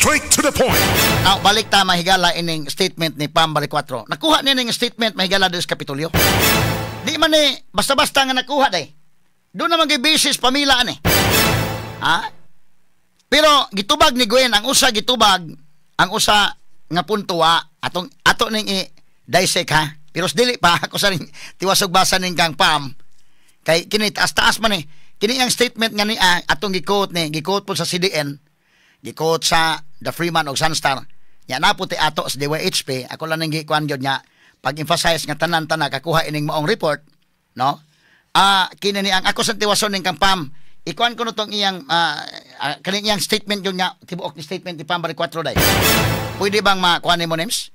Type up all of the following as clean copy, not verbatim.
Straight to the point. Now, balik ta, mahigala, ining statement ni Pam Baricuatro. Nakuha niya ning statement, mahigala, sa Kapitolyo. Di man ni basta-basta nga nakuha day. Doon naman kay basis pamila ani. Ha? Pero gitubag ni Gwen ang usa, gitubag ang usa nga punto wa atong ato ning i dissect ha. Pero dili pa ako sa ning tiwasog basa ning kang Pam kay kini taas-taas man eh. Kini ang statement nga ni atong gi-quote ni gi-quote po sa CDN, gi-quote sa The Freeman og Sunstar. Nya na po ti ato sa DYHP, ako lang ning gikuan gyud nga pag-emphasize nga tanan-tanan kakuha ining maong report, no? Kini ni ang ako sa tiwason ning kang Pam. Ikuan ko no tong iyang kaning iyang statement yun nga tibuok ni statement ni Pam Baricuatro day. Pwede bang makuha nimo, names?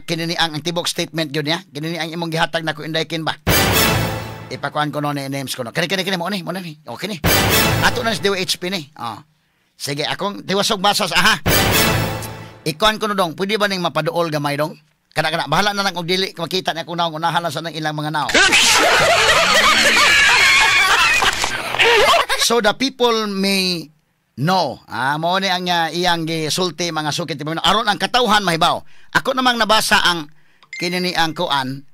Kini ni ang tibuok statement yun niya. Kini ni ang imong gihatag na ko indaykin ba? Ipakuan ko no ni names ko no. Kini kini kini mo ni. Okay ni. Ato na sa DYHP ni. Oh. Sige, akong tiwasog basa sa aha. Ikuan ko no dong, pwede ba ning mapaduol gamay dong? Kana kana bahala na lang og dili makita ni akong naong, unahan lang sa nang ilang mga naong. So the people may know. Mao ni ang iyang gisulti, mga sukit ti Panginoon. Aron ang katawhan mahibaw. Ako namang nabasa ang kini ni ang kuan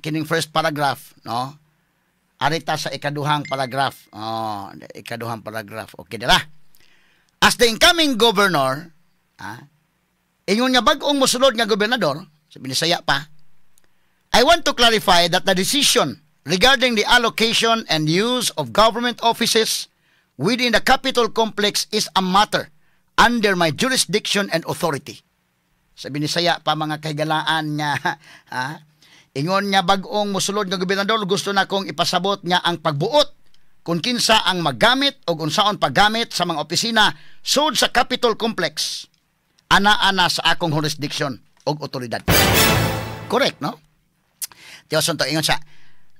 kining first paragraph, no? Arita sa ikaduhang paragraph. Oh, ikaduhang paragraph. Okay dira. As the incoming governor, ingon nga bag-ong mosulod nga gobernador, sa Binisaya pa, I want to clarify that the decision regarding the allocation and use of government offices within the Capitol Complex is a matter under my jurisdiction and authority. Sa Binisaya pa, mga kahigalaan nga, ingon nga bag-ong mosulod nga gobernador, gusto na kong ipasabot nga ang pagbuot kung kinsa ang maggamit o unsaon paggamit sa mga opisina sud sa Capitol Complex ana-ana sa akong jurisdiction og otoridad. Correct, no? Tiwason to, ingon siya,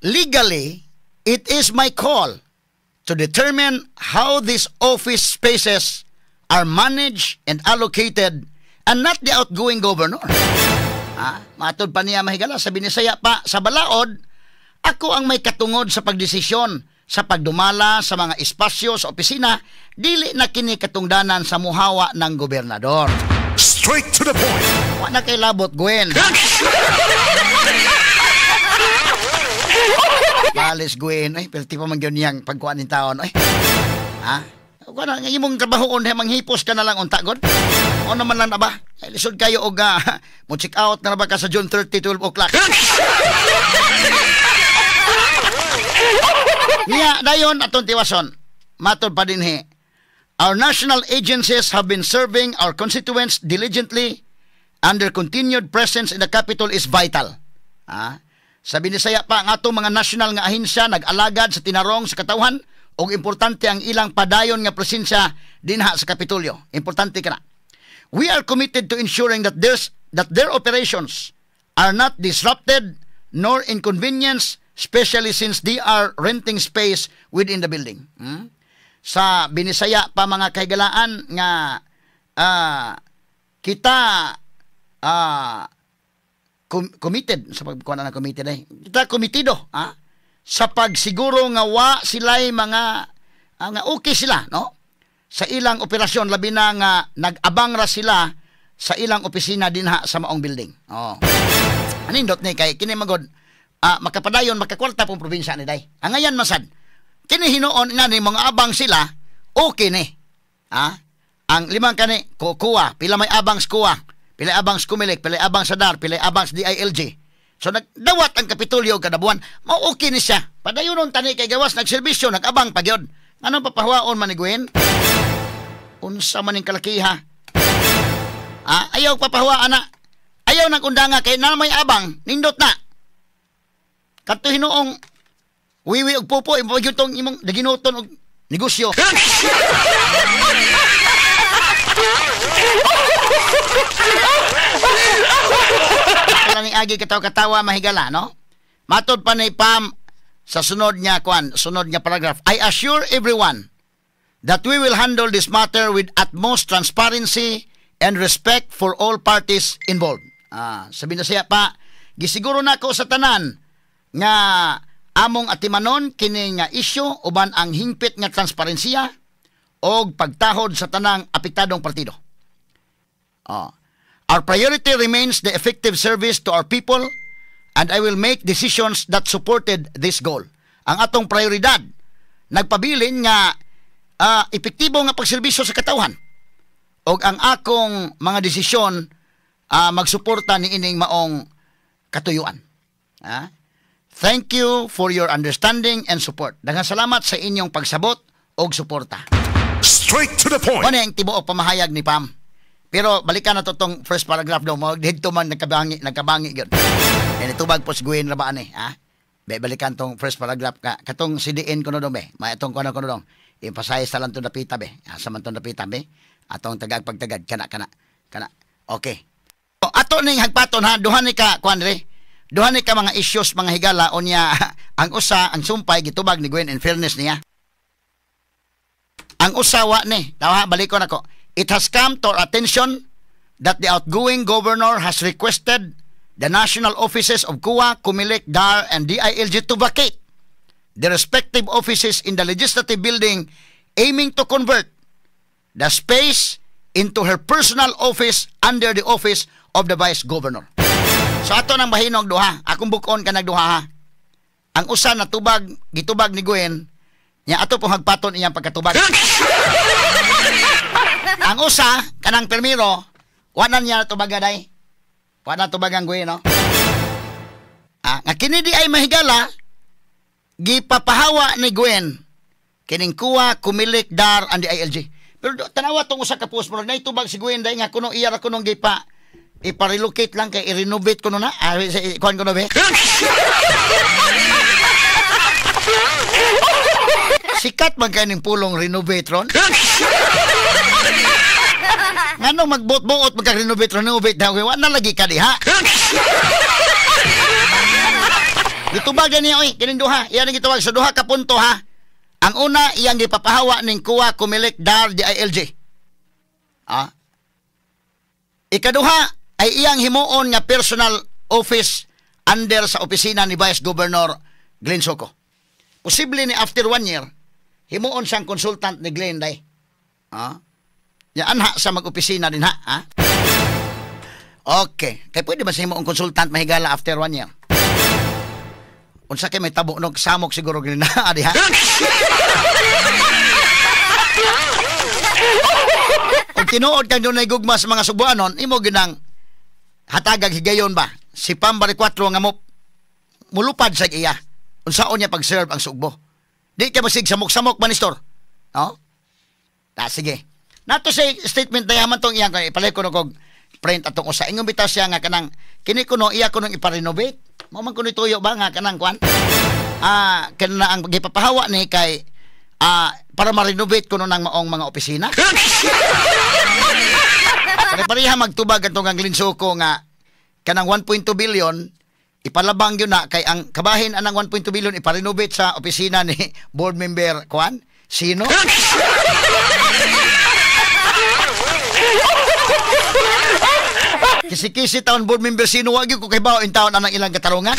legally, it is my call to determine how these office spaces are managed and allocated and not the outgoing governor. Matod pa niya, mahigala, sa Binisaya pa, sa balaod, ako ang may katungod sa pagdesisyon sa pagdumala sa mga espasyo sa opisina, dili na kini katungdanan sa muhawa ng gobernador. Straight to the point. Wa na kay labot, Gwen. Balis, Gwen. Ay, pero ti pa man yun niyang pagkuhan ng taon. Ay, ha? Kuha na, ang imong trabaho on, manghipos ka na lang unta, God. O naman lang na ba? Ay, lisod kayo og mo check out na ba ka sa June 30, 12 o'clock. Niya, dayon atong tiwason. Matod pa din he. Our national agencies have been serving our constituents diligently and their continued presence in the capital is vital. Sa Binisaya pa, ang atong mga national nga ahensya nag-alagad sa tinarong sa katawhan og importante ang ilang padayon nga presensya dinha sa Kapitolyo. Importante ka na. We are committed to ensuring that their operations are not disrupted nor inconvenienced, especially since they are renting space within the building. Sa Binisaya pa, mga kahigalaan, nga kita committed sa pagkuha na committed ay kita komitido sa pagsiguro nga wa sila'y mga nga okay sila, no, sa ilang operasyon, labi na nga nag-abang ra sila sa ilang opisina dinha sa maong building. Oh. Anindot ni kay kini magod makapadayon makakwarta pong probinsya ni day. Ang ngayan masad kini hinuon nga ni mga abang sila okay ni. Ang limang kani kukuha, pila may abang sa kuha, pila abang sa Kumilik, pila abang sa DAR, pila abang sa DILG. So nagdawat ang Kapitolyo kada buwan, mao okay ni siya. Padayonon tani kay gawas nagserbisyo, nag-abang pa gyud. Anong papahuwaon man ni Gwen? Unsa man ning kalakiha? Ayaw papahuwa ana. Ayaw nang undanga kay na may abang, nindot na. Kadto hinuong wiwi og pupo imo gyud tong imong daginuton og negosyo. Kala ni agi katawa-katawa mahigala, no? Matod pa ni Pam sa sunod niya kuan, sunod niya paragraph. I assure everyone that we will handle this matter with utmost transparency and respect for all parties involved. Sabi na siya pa, gisiguro nako sa tanan nga among atimanon kini nga isyu uban ang hingpit nga transparensiya og pagtahod sa tanang apektadong partido. Oh. Our priority remains the effective service to our people and I will make decisions that supported this goal. Ang atong prioridad nagpabilin nga epektibo nga pagserbisyo sa katawhan og ang akong mga desisyon magsuporta ni ining maong katuyuan. Ah? Thank you for your understanding and support. Daghang salamat sa inyong pagsabot og suporta. Straight to the point. Mao ang tibuok pamahayag ni Pam. Pero balikan na to tong first paragraph daw mo didto man nagkabangi nagkabangi gyud. E tubag po si Gwen ra ba ani, ha? Be, balikan tong first paragraph ka katong CDN kuno dong be. May atong kuno kuno dong. Emphasize lang tong dapita be. Asa man tong dapita be? Atong tagag pagtagad kana kana kana. Okay. O, ato ning hagpaton ha, duha ni ka kuan re. Duha ni ka mga issues, mga higala, unya ang usa, ang sumpay gitubag ni Gwen, in fairness niya. Ang usa wa ni, tawa balikon ako. It has come to our attention that the outgoing governor has requested the national offices of COA, COMELEC, DAR, and DILG to vacate the respective offices in the legislative building, aiming to convert the space into her personal office under the office of the vice governor. So ato nang bahinog duha. Akong bukon ka nagduha ha. Ang usa na tubag, gitubag ni Gwen, nya ato pong hagpaton iyang pagkatubag. Ang usa, kanang permiro, wa na niya tubaga day. Wa na tubagan Gwen, no? Ah, nga kini di ay mahigala, gipapahawa ni Gwen kining COA, COMELEC, DAR, and DILG. Pero tanawa tong usa ka post mo, naitubag si Gwen dahil nga kuno iya ra kunong gipa ipa-relocate lang kay i-renovate kuno na. Ah, kuan kuno be. Sikat man kay ning pulong renovate ron. Ngano magbuot-buot magka-renovate renovate daw wa na lagi ka diha. Gitubagan niya oy kining duha, iya ning gitubag sa duha ka punto ha. Ang una iyang gipapahawa ning COA, COMELEC, DAR, DILG. Ah. Ikaduha ay iyang himuon nga personal office under sa opisina ni Vice Governor Glenn Soco. Posible ni after 1 year, himuon siyang consultant ni Glenn day. Ah? Ya anha sa mag-opisina din ha. Ha? Okay. Kay pwede ba sa himuon consultant mahigala after 1 year? Unsa kay may tabo nog samok siguro gini na diha. Kung tinuod kang dunay gugma sa mga Subuanon, imo ginang hatagag higayon ba? Si Pam Baricuatro nga mo mulupad sa iya. Unsaon niya pag-serve ang Sugbo? Di ka masig samok-samok man istor. No? Ta sige. Nato sa statement na yaman tong iyang ipalay ko og print atong usa. Ingon bitaw siya nga kanang kini kuno iya kunong ipa-renovate. Mao man kuno tuyo ba nga kanang kuan? Ah, kana ang gipapahawa ni kay para ma-renovate kuno nang maong mga opisina. Pare-pareha magtubag atong ang Glenn Soco nga kanang 1.2 billion ipalabang yun na kay ang kabahin anang 1.2 billion ipa-renovate sa opisina ni board member kuan sino? Kisi-kisi taon board member sino wag ko kay bao in taon anang ilang katarungan.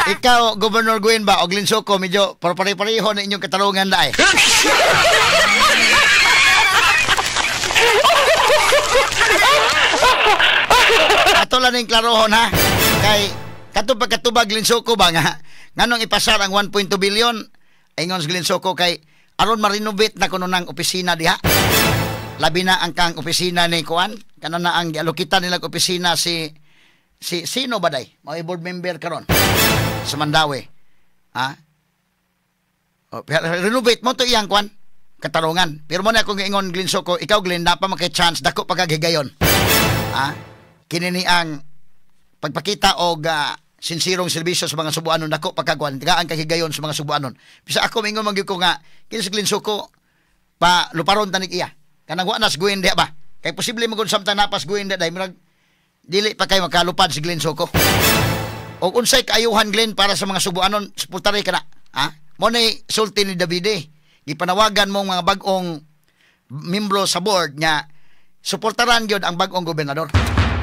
Ikaw Governor Gwen ba og Glenn Soco medyo pare-pareho na inyong katarungan daay. Ato lang ning klarohon ha. Kay katong pagkatubag Glenn Soco ba nga nganong ipasar ang 1.2 billion ingon si Glenn Soco kay aron ma-renovate na kuno nang opisina diha. Labi na ang kang opisina ni kuan kana na ang gialokitan nila opisina si sino ba day? Mga board member karon sa Mandaue. Ha? O, renovate mo to iyang kuan katarungan. Pero mo na akong giingon Glenn Soco, ikaw Glenn na pa makay chance dako pagkagigayon. Ha? Kini ni ang pagpakita og sinsirong serbisyo sa mga Subuanon dako pagkakuan, tagaan kahigayon sa mga Subuanon. Bisa ako mingon man gyud ko nga kini si Glenn Soco pa luparon tanig iya. Kanang wa na si Gwen diha ba? Kay posible man gud samtang napas Gwen diha dai murag dili pa kay makalupad si Glenn Soco. Og unsay kaayuhan Glenn para sa mga Subuanon, suportare ka na. Ha? Mo ni sulti ni Davide. Gipanawagan mong mga bag-ong membro sa board nga suportaran gyud ang bag-ong gobernador.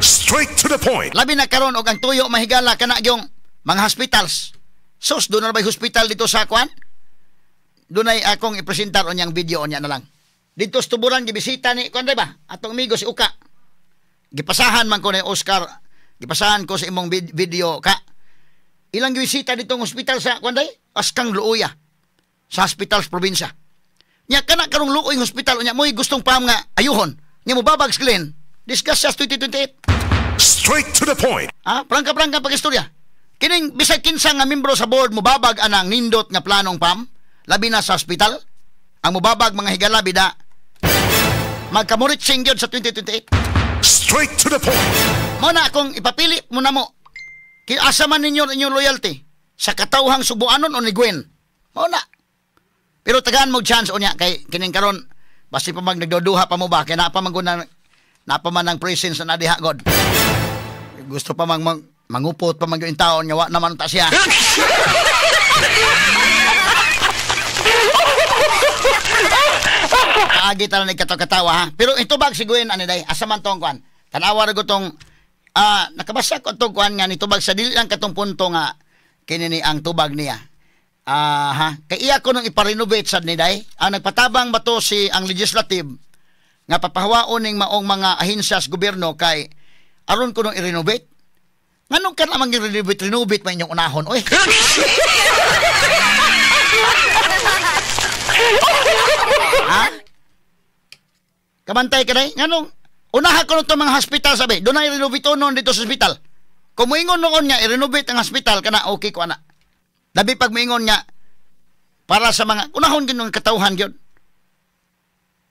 Straight to the point. Labi na karon og ang tuyo mahigala kana gyung mga hospitals. Sus, doon na ba'y hospital dito sa kuan? Dunay akong ipresentar unyang video unya na lang. Dito sa Tuburan gibisita ni kuan ba? Atong amigo si Uka. Gipasahan man ko ni Oscar. Gipasahan ko sa imong video ka. Ilang gibisita ditong ospital sa kuan day? Askang Luoya. Sa hospital sa probinsya. Nya kana karong luoy hospital unya mo'y gustong Pam nga ayuhon. Nya mobabag si Glenn. Discuss sa 2028. Straight to the point. Ah, prangka-prangka pag-istorya. Kining bisag kinsa nga membro sa board mobabag anang nindot nga planong Pam, labi na sa hospital, ang mobabag mga higala bida magkamuritsing gyud sa 2028. Straight to the point. Mo na akong ipapili mo na mo. Asa man ninyo inyong loyalty sa katawhang subuanon o ni Gwen. Mo na. Pero tagaan mo chance unya kay kining karon basi pa mag nagduduha pa mo ba kay naa pa man gud na naa pa man ang presence na diha god. Gusto pa mang mangupot pa man gyud taon nga wa naman ta siya. Kaagi ta lang nagkatawa ha. Pero itubag si Gwen ani day asa man tong kuan. Tan-awa ra gud tong nakabasa ko tong kuan nga nitubag sa dili lang katong punto nga kini ni ang tubag niya. Ha kay iya ko nung ipa-renovate sad ni day. Ang nagpatabang ba to si ang legislative nga papahawaon ning maong mga ahensiya sa gobyerno kay aron ko nung i-renovate. Nganong ka namang i-renovate, renovate man inyong unahon oy. Ha? Kabantay ka day? Nganong unaha ko nung itong mga hospital sabi, doon na i-renovate noon dito sa hospital. Kung moingon noon nga i-renovate ang hospital kana okay ko ana. Labi pag moingon nga para sa mga unahon kining katawhan gyud.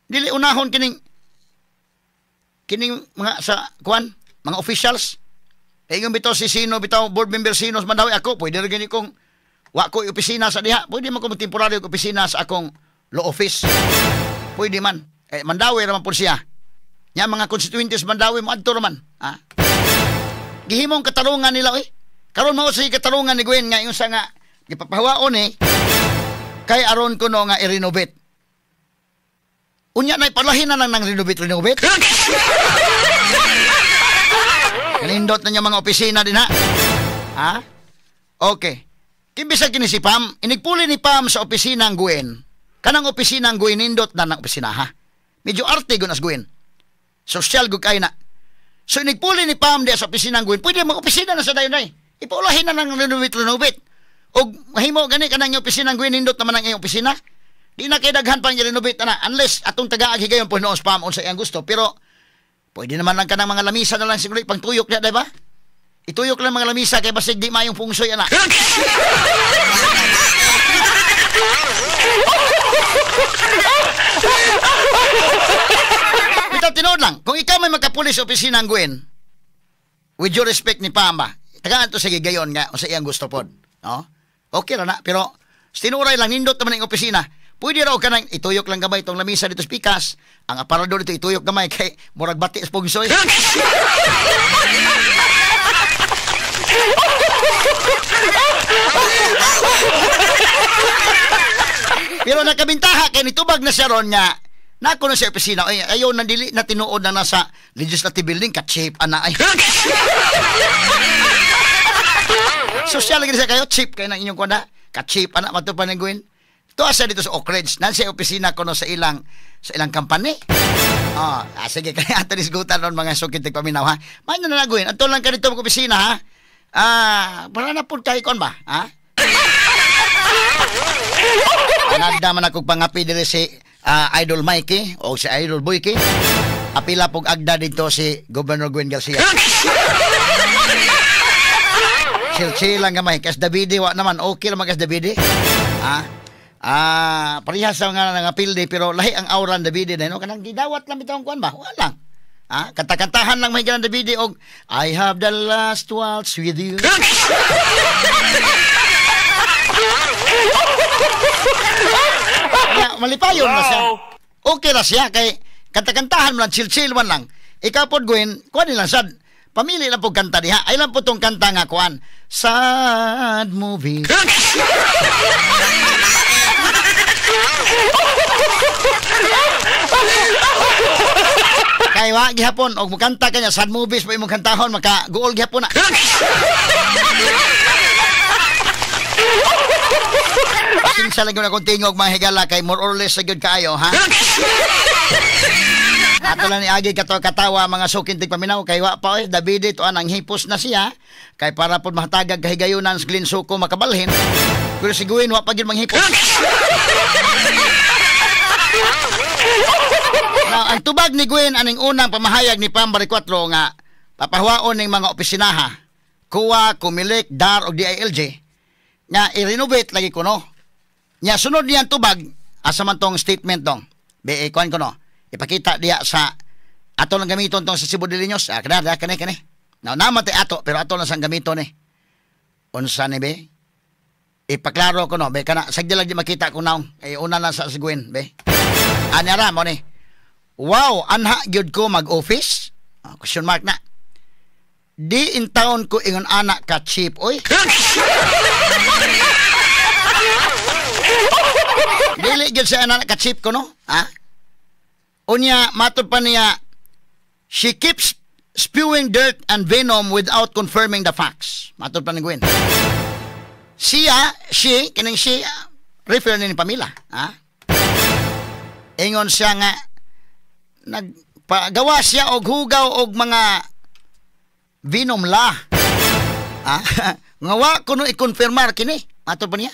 Dili unahon kining mga sa kuan, mga officials. Ingon bitaw si sino bitaw board member sino sa Mandawi ako pwede ra gani kong wa ko opisina sa diha. Pwede man ko temporary og opisina sa akong law office. Pwede man. Eh, Mandawi ra man pud siya. Nya mga constituentes Mandawi mo adto ra man. Ha? Gihimong katarungan nila oy. Karon mao sa katarungan ni Gwen nga ingon sa nga gipapahawaon eh kay aron kuno nga i-renovate. Unya nay palahin na lang ng renovate. Kanindot na niya mga opisina din ha. Ha? Okay. Kimbisag kini si Pam, inigpuli ni Pam sa opisina ang Gwen. Kanang opisina ang Gwen nindot na ng opisina ha. Medyo arte gun as Gwen. Social gud kay na. So inigpuli ni Pam diya sa opisina ang Gwen. Pwede mga opisina na sa dayon ay. Ipaulahin na lang renovate. Og mahimo gani kanang opisina ang Gwen nindot naman ang iyong opisina. Di na kay daghan pang i-renovate na unless atong tagaag higayon po noon Pam unsa iyang gusto. Pero pwede naman lang kanang mga lamisa na lang siguro ipangtuyok niya, di ba? Ituyok lang mga lamisa kay basig di mayong pungsoy ana. Bitaw tinuod lang, kung ikaw may makapuli sa opisina ang Gwen, with due respect ni Pam ba, tagaan to sige gayon nga unsa iyang gusto pod, no? Okay ra na, pero tinuray lang nindot naman ang opisina. Pwede raw ka nang ituyok lang gamay itong lamisa dito sa pikas. Ang aparador dito ituyok gamay kay murag bati sa pungsoy. Pero nakabintaha kay nitubag na siya ron nga nako na sa opisina. Ay, ayaw na dili na tinuod na nasa legislative building ka-cheap ana ay. Social lagi siya kayo cheap kay nang inyong kuan ka-cheap ana mato pa ning Gwen. Tuwa siya dito sa Oak Ridge. Nan siya opisina ko no sa ilang company. Oh, sige kaya ato disgutan ron mga sukit paminaw ha. Mayo na lang Gwen. Adto lang ka dito sa opisina ha. Para na pud kay kon ba? Ha? Nagda man akong pangapi diri si Idol Mikey o si Idol Boyke. Apila pog agda dito si Governor Gwen Garcia. Chill-chill lang gamay. Kas Davide wa naman okay ra man kas Davide. Ha? Parehas sa nga nangapildi pero lahi ang aura ng Davide na no kanang gidawat lang bitawng kuan ba? Wala lang. Kanta-kantahan lang may ganan Davide og I have the last waltz with you. Ya, malipayon na siya. Okay ra siya kay kanta-kantahan man lang, chill-chill man lang. Ikaw pod Gwen, kuan lang sad. Pamili lang po kanta diha. Ay lang po tong kanta nga kuan. Sad movie. Kay wa gihapon og mukanta kanya sad movies pa imong kantahon maka guol gihapon na. Pasensya lang yun akong tingog, mga higala, kay more or less sa gyud kaayo, ha? Ato lang ni Agi kato katawa, mga suking tigpaminaw, kay wa pa oy Davide to ang hipos na siya kay para pod mahatagag kahigayunan sa Glenn Suko makabalhin. Pero si Gwen wa pa gyud manghipos. Now, ang tubag ni Gwen aning unang pamahayag ni Pam Baricuatro nga papahuwaon ning mga opisinaha, COA, Comelec, DAR og DILG nga i-renovate lagi kuno. Nya sunod niyang tubag asa man tong statement dong. Be kuan kuno. Ipakita diya sa ato lang gamiton tong sa Cebu Daily News. Ah, kana kani kani. Now naman tay ato pero ato lang sang gamiton ni. Unsa ni be? Ipaklaro ko no, be kana sagdi lang di makita ko naong. Eh una lang sa Gwen, be. Ani ra mo ni. Wow, anha gyud ko mag-office? Ah, question mark na. Di in town ko ingon anak ka cheap oy. Dili gyud sa anak ka cheap ko no? Ha? Unya, matod pa niya, she keeps spewing dirt and venom without confirming the facts. Matod pa ni Gwen. Siya, she, kining she, refer ni Pamela. Ha? Ingon siya nga, nagpagawa siya og hugaw og mga venom la. Ha? Nga wa kuno i-confirmar kini. Matod pa niya.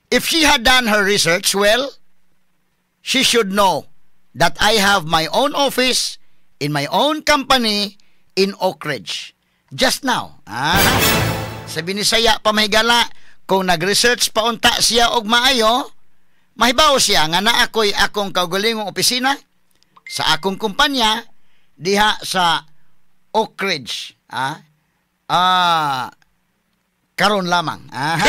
If she had done her research well, she should know that I have my own office in my own company in Oak Ridge. Just now. Ah, sa Binisaya pa mahigala, kung nag-research pa unta siya og maayo, mahibaw siya nga naa ko'y akong kaugalingong opisina sa akong kumpanya diha sa Oak Ridge. Ah, ah, karon lamang. Ah.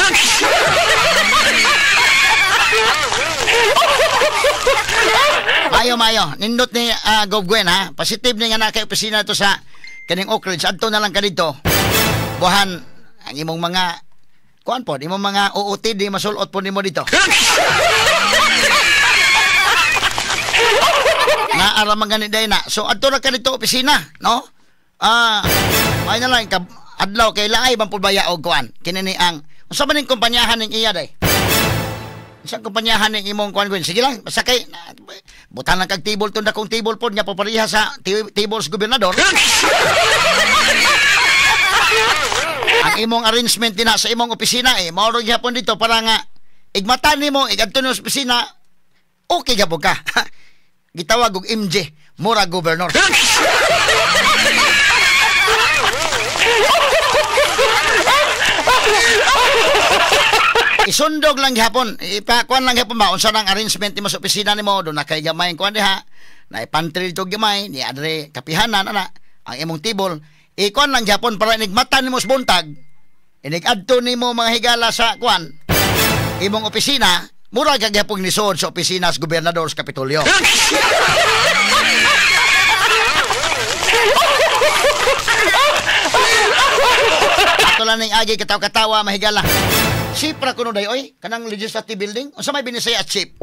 Mayo, mayo. Nindot ni Gov Gwen, ha? Positive ni nga na kay opisina ito sa kaning Oak Ridge. Adto na lang ka dito. Buhan, ang imong mga, kuan po, imong mga OOTD, masulot po nimo dito. Naaraman ganit day na. So, adto na ka dito opisina, no? Ah, may na lang, adlaw kay laay bang pulbaya og kuan. Kini ni ang, unsa man ning kumpanyahan ning iya day? Isang kumpanyahan ng imong kuan Gwen. Sige lang, basta kay butan lang kag table tunda kong table pod nga papareha sa table sa gobernador. Ang imong arrangement dinha sa imong opisina eh, mao ra gyapon dito para nga igmata nimo igadto nimo sa opisina, okay gyapon ka. Gitawag og MJ, mura governor. Isundog lang gihapon, ipakuan lang gihapon ba unsa nang arrangement nimo sa opisina nimo do na kay gamay kuan diha, na pantry dito gamay ni adre kapihanan ana ang imong table, ikuan lang gihapon para inigmata nimo sa buntag, inig-adto nimo mga higala sa kuan imong opisina, mura ka gihapon nisod sa opisina sa gobernador sa Kapitolyo. Ato lang ning agi katawa-katawa mahigala. Cheap ra kuno day oy, kanang legislative building. Unsa may Binisaya cheap?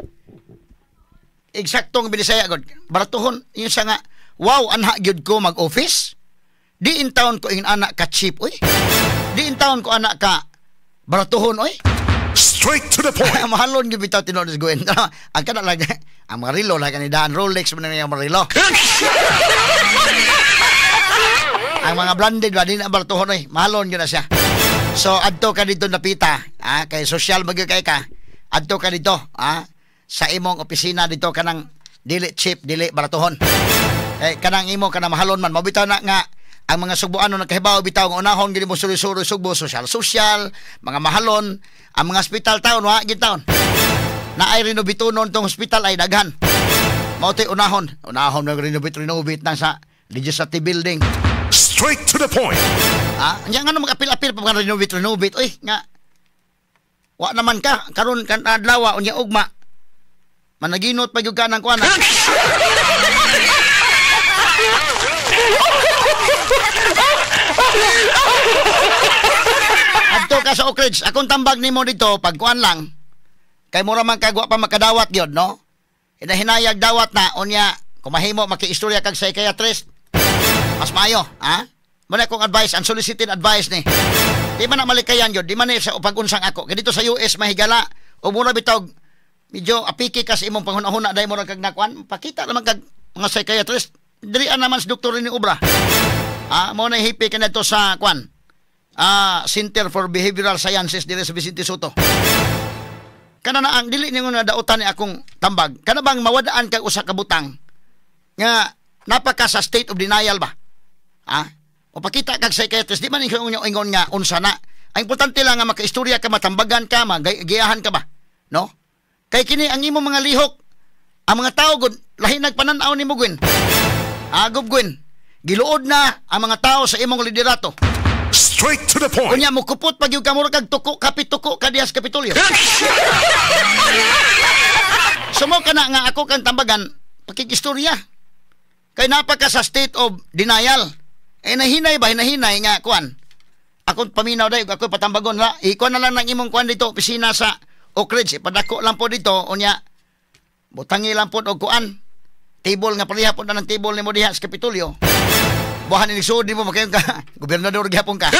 Eksaktong Binisaya god. Baratuhon yun siya nga, wow, anha gyud ko mag-office. Di in town ko ing anak ka cheap oy. Di in town ko anak ka baratuhon oy. Straight to the point. Mahalon gyud bitaw tinuod sa Gwen. Ang kana lang ang mga relo lang kanidaan Rolex man ang mga relo. Ang mga branded ba di na baratuhon oy. Mahalon gyud na siya. So adto ka dito napita, ah, kay social magyud kay ka. Adto ka dito, ah, sa imong opisina dito kanang dili cheap, dili baratuhon. Eh kanang imo kanang mahalon man mabitaw na nga ang mga Sugboanon nagkahibaw bitaw nga unahon gid mo suri-suri Sugbo social social, mga mahalon, ang mga hospital taon wa gid taon. Naay renovitunon tong hospital ay daghan. Mao to'y unahon, unahon nag renovate nang sa legislative building. Straight to the point. Ah, nya ngano mag-apil-apil pa mga renovate oy nga. Wa naman ka karon kan adlaw unya ugma. Managinot pa gyud ka ng kuan. Adto ka sa Oak Ridge. Akong tambag nimo dito pag kuan lang. Kay mura man kag wa pa makadawat gyud, no? Hinahinayag dawat na unya kumahimo makiistorya kag psychiatrist. Mas maayo, ha? Muna akong advice, unsolicited advice ni. Di man na malikayan yun, di man na sa pag-unsang ako. Kaya dito sa US mahigala, O mura bitaw medyo apiki ka sa imong panghuna-huna dahil mo kag nakuan, pakita naman kag mga psychiatrist. Dirian naman si Dr. Rene Obra. Mo na hipi ka na sa kuan. Center for Behavioral Sciences dire sa Vicente Soto. Kana na ang dili ninyo na dautan ni akong tambag. Kana bang mawadaan kag usa ka butang nga napaka sa state of denial ba? Ha? O pakita kag psychiatrist, di man ingon ingon nga unsa na. Ang importante lang nga makaistorya ka, matambagan ka, magiyahan ka ba? No? Kay kini ang imong mga lihok, ang mga tao gud lahi nagpanan-aw nimo, Gwen. Agob Gwen. Giluod na ang mga tao sa imong liderato. Straight to the point. Unya mo kupot pag yung kamura kag tuko kapituko ka diha sa Kapitolyo. Sumo ka na nga ako kang tambagan pakikistorya. Kay napaka sa state of denial. Eh nahinay ba hinahinay nga kuan. Akong paminaw dai ako patambagon la. Ikuan na lang ng imong kuan dito opisina sa Oak Ridge. Ipadako lang po dito unya butangi lang po og kuan. Table nga pareha po na ng table nimo diha sa Kapitolyo. Buhan ni sud nimo makayon ka gobernador gyapon ka.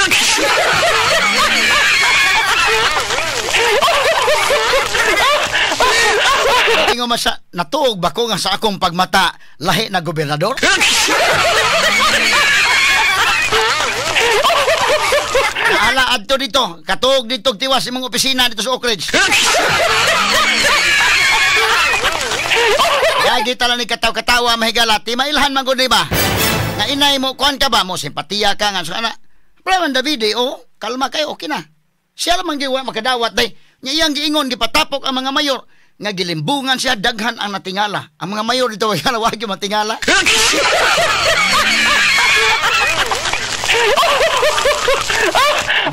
Ingon man sa natuog ba ko nga sa akong pagmata lahi na gobernador? Naala adto dito, katuog dito tiwas imong opisina dito sa Oak Ridge. Yagi tala ni kataw-katawa mahigala, ti mailhan man gud ba? Nga inay mo kuan ka ba mo simpatiya ka nga so ana. Pero man Davide, oh, kalma kayo, okay na. Siya man gyud makadawat day. Nya iyang giingon gipatapok ang mga mayor nga gilimbungan siya daghan ang natingala. Ang mga mayor dito wala wa gyud matingala.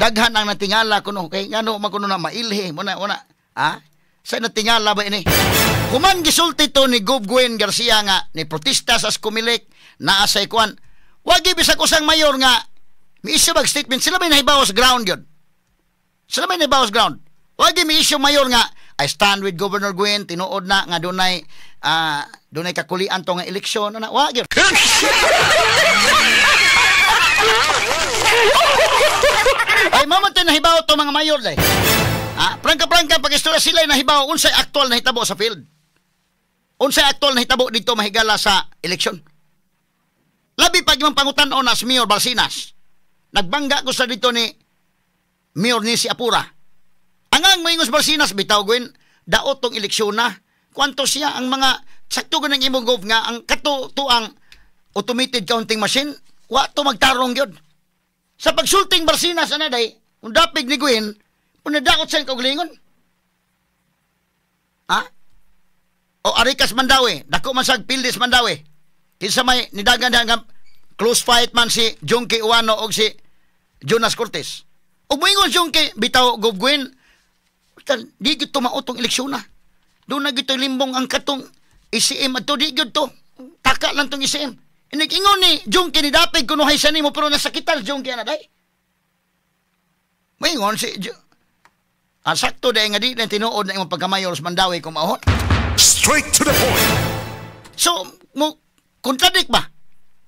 Daghan ang natingala kuno kay ngano man kuno na mailhi mo na una. Ha? Sa natingala ba ini? Human gisulti to ni Gov Gwen Garcia nga ni protesta sa Comelec naa sa kuan. Wagi bisag usang mayor nga mi-issue bag statement sila may nahibaw sa ground gyud. Sila may nahibaw sa ground. Wagi mi-issue mayor nga I stand with Governor Gwen, tinuod na nga dunay dunay kakulian to nga eleksyon ana wa gyud. Ay mao man to nahibaw to mga mayor day. Prangka-prangka pag-istorya sila nahibaw unsay aktual na hitabo sa field. Unsay aktual na hitabo dito mahigala sa eleksyon. Labi pag imong pangutan-on na si Mayor Barcinas. Nagbangga ko sa dito ni Mayor Nisi Apura. Angang moingos Barcinas bitaw Gwen, daot tong eleksyon na. Kwanto siya ang mga sakto ko ng imong gov nga ang kato tuang automated counting machine, wa to magtarong gyud. Sa pagsulting Barcinas ana day, kung dapig ni Gwen, unadaot sa kaugalingon. Ha? O Arikas Mandawi, dako man sag Pildis Mandawi. Kinsa may nidagan nga close fight man si Junkie Uwano og si Jonas Cortez. Og moingon Junkie bitaw Gov Gwen, di gyud tumaot tong eleksyon na. Doon na gyud limbong ang katong ECM adto di gyud to. Taka lang tong ECM. Inig-ingon ni Junkie ni dapig kunuhay sa nimo pero nasakitan Junkie ana day. Moingon si sakto dahil nga di na tinuod na imong pagkamayor sa Mandawi kung maon. Straight to the point. So, mo contradict ba?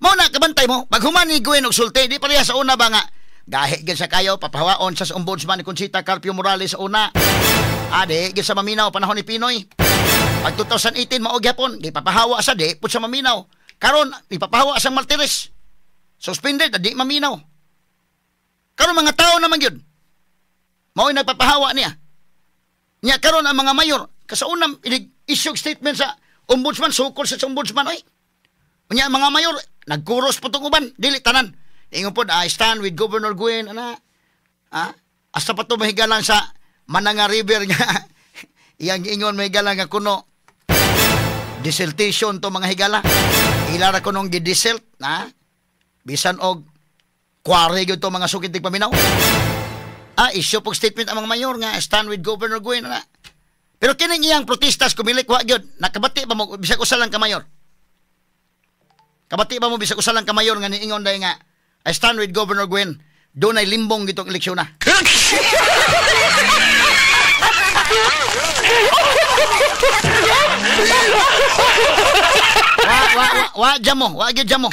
Mao na kabantay mo. Pag human ni Gwen og sulti, di pareha sa una ba nga gahi gyud sa kayo papahawaon sa ombudsman ni Conchita Carpio Morales sa una. Di gyud sa maminaw panahon ni Pinoy. Pag 2018 mao gyapon, di papahawa sa di pud sa maminaw. Karon ipapahawa sa Martires. Suspended, di maminaw. Karon mga tao naman gyud. Mao'y nagpapahawa niya. Niya karon ang mga mayor kasaunam inig-issue statement sa ombudsman, sukol sa ombudsman oy. Unya ang mga mayor nagkuros po tong uban, dili tanan. Ingon pod, I stand with Governor Gwen ana. Hasta pa to mahigalang sa Mananga River nga iyang ingon mahigalang nga kuno dissertation to mga higala. Ilara kunong gidissert na bisan og kware gyud to mga sukit paminaw. Issue pog statement ang mga mayor nga stand with Governor Gwen na. Pero kining iyang protestas kumilik wa gyud. Nakabati ba mo bisag usa lang ka mayor? Kabati ba mo bisag usa lang ka mayor nga niingon day nga I stand with Governor Gwen, dunay limbong gitong eleksyon na. Wa wa wa wa jamo, wa gyud jamo.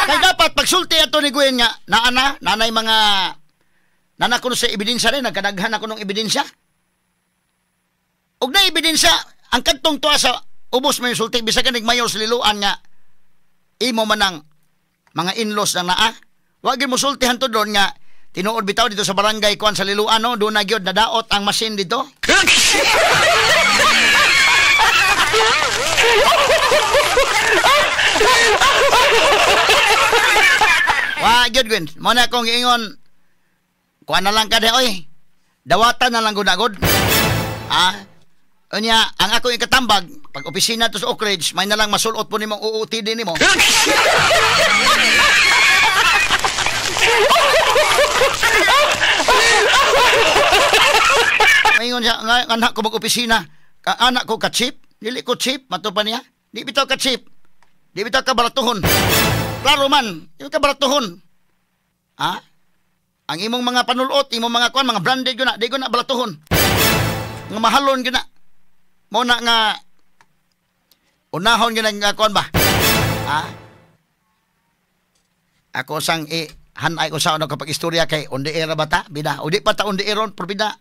Kay dapat pagsulti ato ni Gwen nga naana nanay mga Nana ko sa ebidensya rin, nagkadaghan ako ng ebidensya. Og na ebidensya, ang kadtong tuwa sa ubos may sulti, bisag ganig mayor sa Liloan nga, imo man ang mga in-laws na naa. Wag gyud mo sulti hanto doon nga, tinuod bitaw dito sa barangay kuan sa Liloan, no? Doon na gyud nadaot ang machine dito. Wa gyud Gwen, mo na akong giingon, kuan na lang ka di, oy. Dawatan na lang gud. Ah? Unya, ang ako ikatambag, pag opisina to sa Oak Ridge, may na lang masulot po nimong OOTD nimo. Maingon siya, nga, anak ko mag-opisina, ka, anak ko ka-cheap, dili ko cheap, mato pa niya. Di bitaw ka-cheap, di bitaw ka baratuhon. Klaro man, di ka baratuhon. Ha? Ang imong mga panulot, imong mga kuan, mga branded yun na, di ko na balatuhon. Nga mahalon yun na. Muna nga, unahon yun nga kuan ba? Ha? Ako sang hanay ko sa ano kapag istorya kay on the air ba ta? Bida. O di pa ta on the air on, pero bida.